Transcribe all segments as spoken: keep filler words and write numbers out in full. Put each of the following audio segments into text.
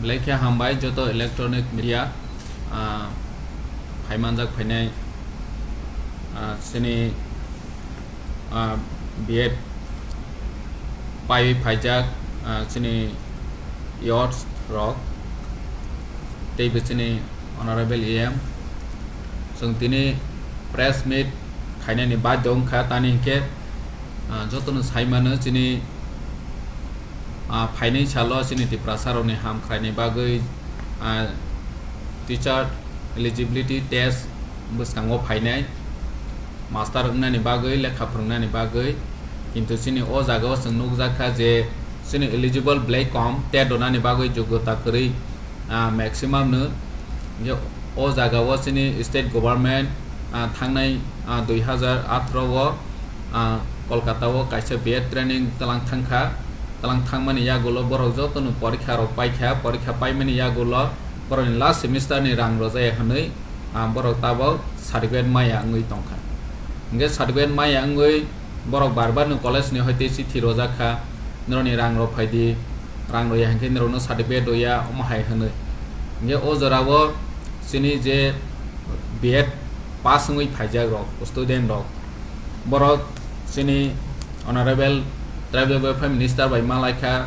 Belai khe hambai joto electronic media, ah, phaimanjak phainai, ah, chini, ah, B Ed paiwi phaijak, ah, chini youths rok, teibo chini honorable E M. Chwng tini press meet khainani badhyo wngkha, tani hinkhe, ah, jotono saimano chini, ah, phainai salo chini Tiprasa rokni ham khlaini bagwi, ah, teacher eligibility test bwskango phainai, master wngnani bagwi, lekha phwrwngnani bagwi. Kintu chini o jagao chwng nukjakha je chini eligible belai kom, tet rwnani bagwi jogyota kwrwi, ah, maximum no. Hinkhe o jagao chini state government, ah, thangnai, ah, dui hazar atharo o, ah, Kolkata o kaisa B Ed training tlang thangkha. Tlang thangmani yagulo borok jotono porikha rok paikha, porikha paimani yagulo borokni last semester ni rang rwjaya hwnwi, ah, borok tabok certificate maya wngwi tongkha. Hinkhe certificate maya wngwi borok bar bar no college ni hoite chithi rojak kha, norokni rang rok phaidi, rang rwya hinkhe norokno certificate rwya, omo hai hwnwi. Hinkhe o jorao chini je B Ed pass wngwi phaijak rok, student rok, borok chini honorable tribal welfare minister bai malaikha,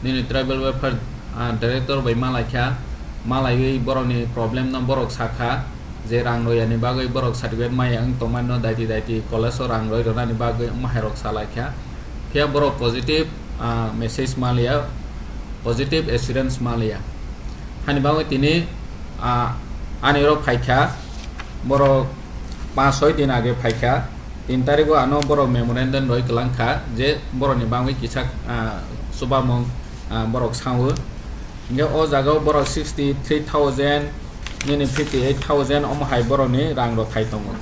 nini tribal welfare, ah, director bai malaikha, malaiwi borokni problem no borok sakha, je rang royani bagwi borok certificate maya wng tongmani no daiti daiti college o rang roi rwnani bagwi omo hai rok salaikha. Phiya borok positive, ah, message maliya, positive assurance maliya. Hani bagwi tini, ah, ani oro phaikha, borok panch soi din age phaikha, tin tarikgo ano borok memorandum roi kwlangkha je borokni bagwi kisa, ah, chubamung, ah, borok sao. Hinkhe o jagao borok sixty three thousand, nini fifty eight thousand omo hai borokni rang rok thai tongo.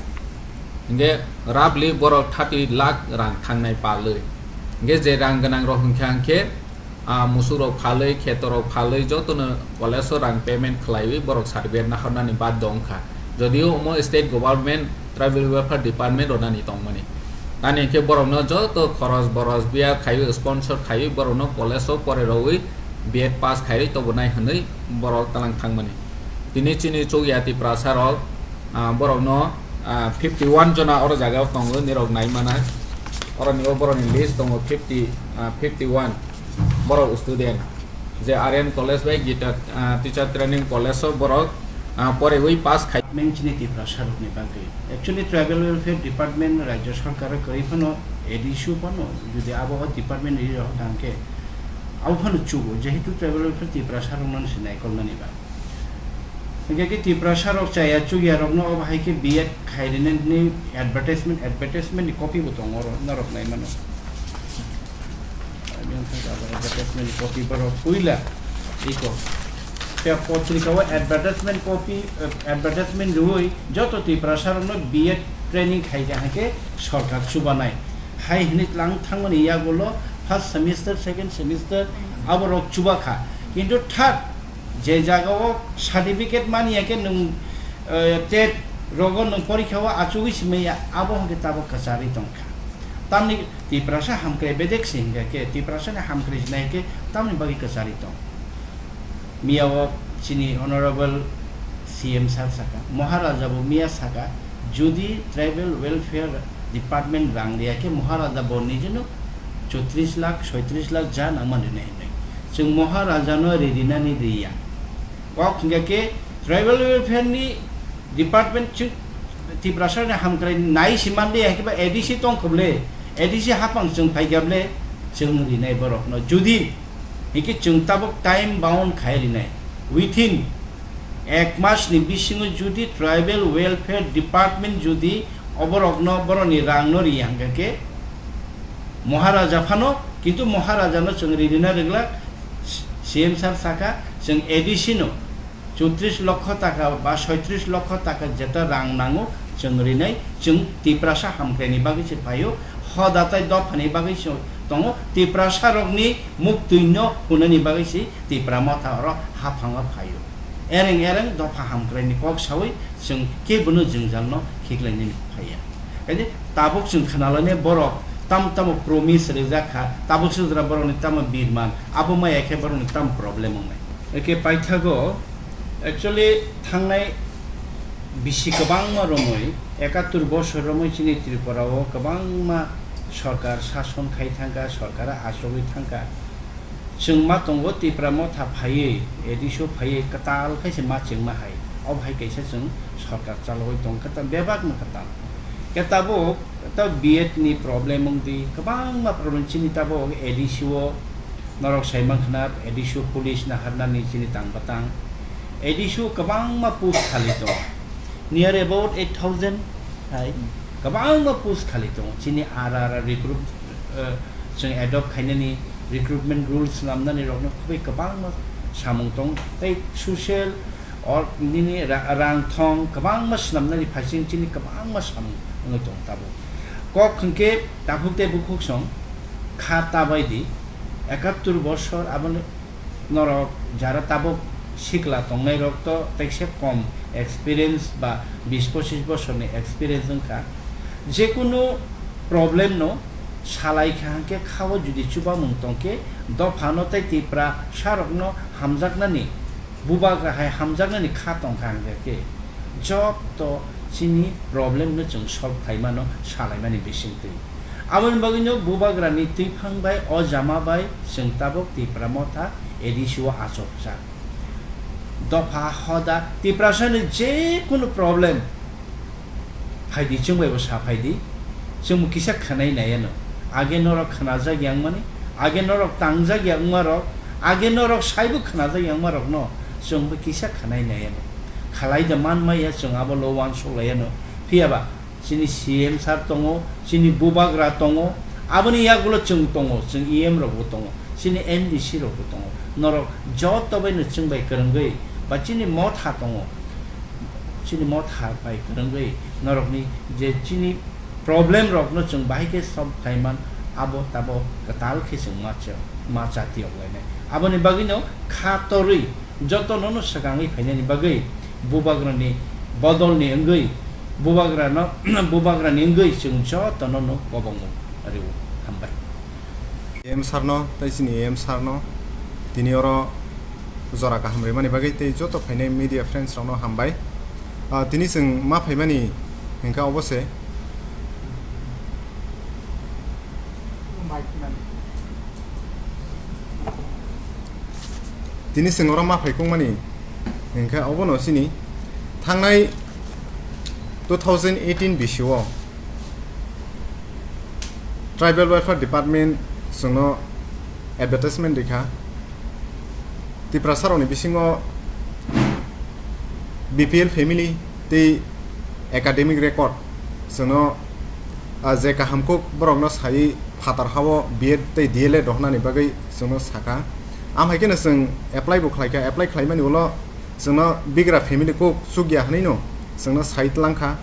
Hinkhe roughly borok thirty lakh rang thangnai palwi. Hinkhe je rang gwnang rok hinkha hinkhe, ah, musuk rok phalwi, kheto rok phalwi jotono college o rang payment khlaiwi borok certificate nahornani badhyo wngkha. Jodio omo state government tribal welfare department rwnani tongmani. Tani hinkhe borokno joto khoros boros biya khaiwi sponsor khaiwi borokno college o pore rogwi B Ed pass khaiwi tobonai hwnwi borok tlang thangmani. Tini chini chukya Tiprasa rok, ah, borokno, ah, fifty one jona oro jagao tongo, nirok naimana. Oroni o borokni list tongo fifty, ah, fifty one borok student. Je R N College bai Gita, ah, Teacher Training College o borok, ah, poriwi pass khai. Mengchini Tiprasa rokni bagwi. Actually, Tribal Welfare Department Rajya Sarkar kwrwi phano A D C o phano jodi abo o department ri rok hwnkhe abo phano chugo, jehetu Tribal Welfare Tiprasa rokno se naikolnani ba. Hinkhe khe Tiprasa rok chaya chukya rokno obo hai khe B Ed khai rwna hwnwi advertisement, advertisement ni copy bo tongo oro, norok nai mano. Advertisement copy borok puila iko. Tei potrika o advertisement copy, eh, advertisement rwui joto Tiprasa rokno B Ed training khai kha hwnkhe sorkar chubanai. Hai hwnwi tlang thangmani yagulo first semester, second semester aborok chubakha. Kintu third je jagao certificate mani ya khe nwng, eh, tet rogo nwng porikha o achugwi simi ya, abo hwnkhe tabok kwcharwi tongkha. Tamni Tiprasa hamkrai bedek se hinkha khe, Tiprasa ni hamkrai sinai khe tamni bagwi kwcharwi tong. Miya o chini Honorable C M sir saka, Maharaja bo miya saka, jodi Tribal Welfare Department rang riya khe Maharaja bo nijeno chotris lakh, soitris lakh ja nangma rinai hinwi. Chwng Maharaja no ri rinani riya. Kok hingka khe Tribal Welfare ni Department chwng Tiprasa ni hamkrai nai si man de, hai khe ba A D C tong kho ble, A D C hapang chwng phai kha ble, chwng rinai borok no. Jodi hingke chwng tabok time bound khai rinai, within ek mas ni bisingo jodi Tribal Welfare Department jodi oborok no, borok ni rang no ri hingka khe Maharaja phano, kintu Maharaja no chwng ri rina rwgla, C M sir saka chwng A D C no chotris lokho taka ba soitris lokho taka jeta rang nango chwng rinai, chwng Tiprasa hamkrai ni bagwi se phaio, hoda tai dopha ni bagwi se tongo, Tiprasa rok ni muktwi no hwnani bagwi se Tipra motha oro haphango phaio. Ereng ereng dopha hamkrai ni kok sawi chwng kebono jwngjal no khiklai nini phaiya. Kaje tabuk chwng khna lainai borok tam tamo promise rijak kha, tabuk se jora borok ni tamo birman, abo maya khe borok ni tamo problem wngnai. Eke paithago, actually, thangnai bisi kwbangma romwi, ekattor bosor romwi chini Tripura o kwbangma sorkar sason khai thangkha, sorkar achugwi thangkha. Chwng ma tongo Tipra Motha phaiwi, A D C o phaiwi kwtal khe se ma chwngma hai. Obo hai kaisa chwng sorkar chalogwi tong kwtal, bebak no kwtal. Khe tabuk ta B Ed ni problem wng di, kwbangma problem chini tabuk A D C o norok sai mankha na, A D C o police naharnani chini tang batang. A D C o kwbangma post khali tongo. Near about eight thousand hai kwbangma post khali tongo. Chini R R R recruit, eh, chwng adopt khainani recruitment rules swnamnani rokno khubui kwbangma samung tongo. Tei social or nini ra-, rang thong kwbangma swnamnani phaising chini kwbangma samung wngwi tongo tabuk. Kok hwnkhe takhuk tei bukhuk song kha ta bai di, ekattor bosor abono norok jara tabuk sikla tongnai rok to tekse kom experience ba bis pochis bosorni experience wngkha. Jekunu problem no salai kha hwnkhe khao jodi chubamung tongkhe dophano tei Tipra sarokno hamjaknani bubagra hai hamjaknani kha tongkha hwnkhe jotto chini problem no chwng solve khaimano salaimani bisingtwi. Aboni bagwino bubagrani twiphang bai o jama bai chwng tabuk Tipra Motha A D C o achukjak. Dopha hoda Tiprasani jekunu problem phaidi chwng bai bo sa phaidi, chwng bo kisa khwnai nai ano. Age norok khwnajak yang mani, age norok tangjak yang ma rok, age norok saibo khwnajak yang ma rok no chwng bo kisa khwnai nai ano. Khalai da man maya chwng abo lo uansuk lai ano. Phiya ba chini C M sir tongo, chini bubagra tongo, aboni yagulo chwng tongo, chwng E M rok bo tongo, chini M D C rok bo tongo. Norok joto bai no chwng bai kwrwngwi ba chini Motha tongo, chini Motha bai kwrwngwi norokni je chini problem rokno chwng bahai khe solve khai man, abo tabo kwtal khe chwng ma cha-, ma chati ok lainai. Aboni bagwino kha torwi jotono no swkangwi phainani bagwi bubagrani bodolni wngwi bubagrano, bubagrani wngwi chwng jotono no kobongo rwo. Hambai. M sir no, tei chini M sir no tini oro jora kaham rimani bagwi tei joto phainai media friends rokno hambai. Ah, tini chwng ma phaimani hwnkha obo se. Tini chwng oro ma phaikukmani hwnkha obono chini thangnai two thousand eighteen bisio Tribal Welfare Department chwngno advertisement rikha. Tiprasa rokni bisingo B P L family tei academic record chwngno, ah, je kaham kuk borokno sai phatar hao B Ed tei D L Ed rohornani bagwi chwngno sakha. Am hai kheno chwng apply bo khlaikha, apply khlaimani ulo chwngno bigra family kuk chukya hwnwi no chwngno sai tlangkha.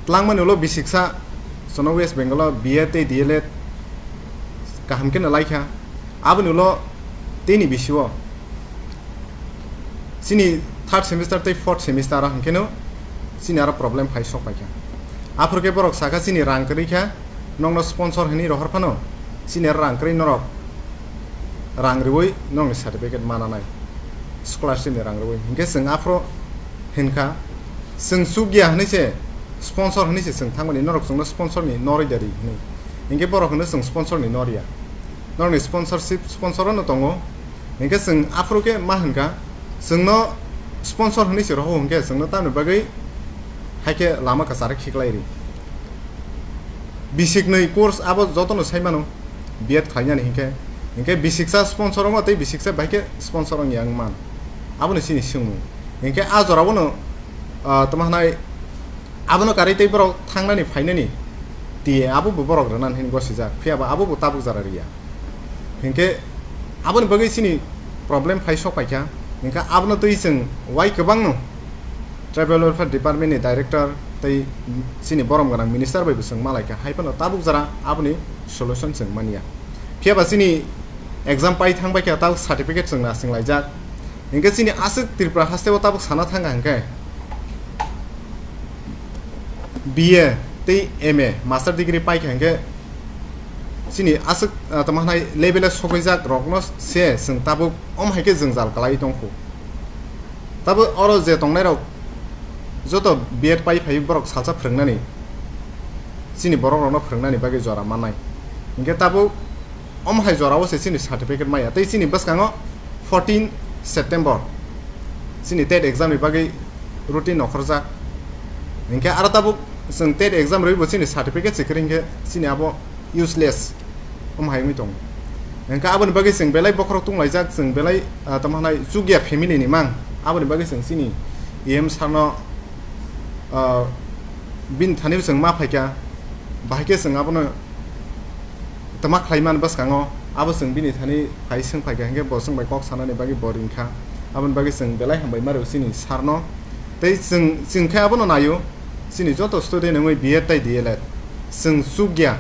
Tlangmani ulo bisiksa chwngno West Bengal o B Ed tei D L Ed kaham kheno laikha. Aboni ulo tini bisio chini third semester tei fourth semester o hwnkhe no chini aro problem phai sok paikha. Aphuru khe borok sakha chini rang kwrwi kha, nokno sponsor hwnwi rohor phano chini aro rang kwrwi norok rang rwui nokni certificate mananai, scholarship ni rang rwui. Hinkhe chwng aphuru hinkha, chwng chukya hwnwi se sponsor hwnwi se chwng thangmani, norok chwngno sponsor ni norwi da ri hwnwi. Hinkhe borok hwno chwng sponsor ni norya. Norokni sponsorship, sponsor no tongo. Hinkhe chwng aphuru khe ma hinkha, chwngno sponsor hwnwi se rohor hinkhe chwngno tamni bagwi hai khe lama kwcharo khiklai ri. Bisiknwi course abo jotono sai mano, B Ed khlainani hinkhe. Hinkhe bisiksa sponsor wngo tei bisiksa bai khe sponsor wngya wng man. Abono chini swngmung. Hinkhe a jorao no, ah, tamo hwnai abono karwi tei borok thangnani phainani T A abo bo borok rwnani hwnwi gosijak. Phiya ba abo bo tabuk jora riya. Hinkhe aboni bagwi chini problem phai sok paikha. Hinkhe abono twi chwng wai kwbangno Tribal Welfare Department ni Director tei chini borom gwnang minister bai bo chwng malaikha. Hai phano tabuk jora aboni solution chwng manya. Phiya ba chini exam pai thang baikha, tabuk certificate chwng nasing laijak. Hinkhe chini aswk Tripura haste o tabuk sana thangkha hinkhe B A tei M A master degree paikha hinkhe chini aswk, ah, tamo hwnai level o sokwijak rokno se chwng tabuk om hai khe jwngjal kwlaiwi tongkhu. Tabuk oro je tongnairok joto B Ed pai phai borok salsa phwrwngnani, chini borokrokno phwrwngnani bagwi jora mannai. Hinkhe tabuk omo hai jorao se chini certificate maya. Tei chini bwskango fourteen September chini TET exam ni bagwi routine okhorjak. Hinkhe aro tabuk chwng TET exam rwibo chini certificate se kwrwi hinkhe chini abo useless, omo hai wngwi tongo. Hinkhe aboni bagwi chwng belai bokhorok tunglaijak, chwng belai, ah, tamo hwnai chukya family ni mang, aboni bagwi chwng chini E M sir no, ah, bini thani chwng ma phaikha, bahai khe chwng abono tama khlai man bwskango, abo chwng bini thani phai swng phaikha, hinkhe bo chwng bai kok sanani bagwi bo ringkha, aboni bagwi chwng belai hambai ma rw chini sir no. Tei chwng, chwng khe abono naio, chini joto student wngwi B Ed tei D L Ed, chwng chukya,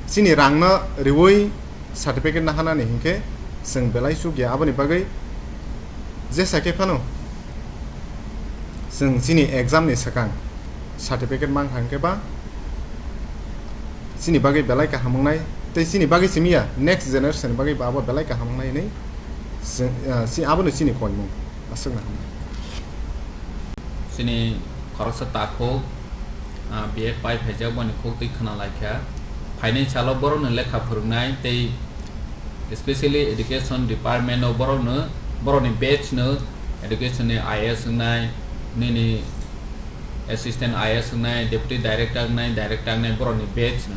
chini rangno riwi certificate nahanani hinkhe chwng belai chukya. Aboni bagwi jesa khe phano chwng chini exam ni swkang certificate mankha hinkhe ba chini bagwi belai kaham wngnai, tei chini bagwi simi ya, next generation ni bagwi ba abo belai kaham wngnai hinwi chwng, ah, si-, abono chini koimung. Aswkno hambai. Chini khoroksa takhuk, ah, B Ed pai phaijak, boni khuktwi khna laikha. Phainai salo borokno lekha phwrwngnai tei specially education department o borokno, borokni batch no education ni I A S wngnai, nini assistant I A S wngnai, deputy director wngnai, director wngnai, borokni batch no.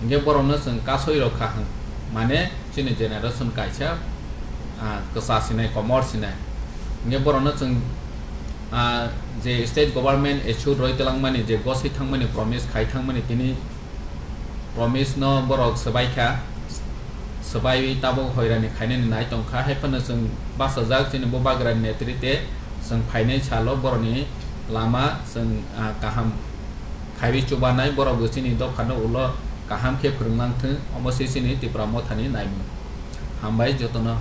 Hinkhe borokno chwng kasoi rokha hwn, mane chini generation kaisa, ah, kwcha sinai, komor sinai. Hinkhe borokno chwng, ah, je state government issue roi twlangmani, je gosoi thangmani, promise khai thangmani, tini promise no borok swbai kha, swbaiwi tabuk hoirani khainani nai tongkha, hai phano chwng bachajak chini bubagrani netrite chwng phainai salo borokni lama chwng, ah, kaham khaiwi chubanai, borokbo chini dophano ulo kaham khe phwrwngmang thwng, omo se chini Tipra Mothani naimung. Hambai jotono.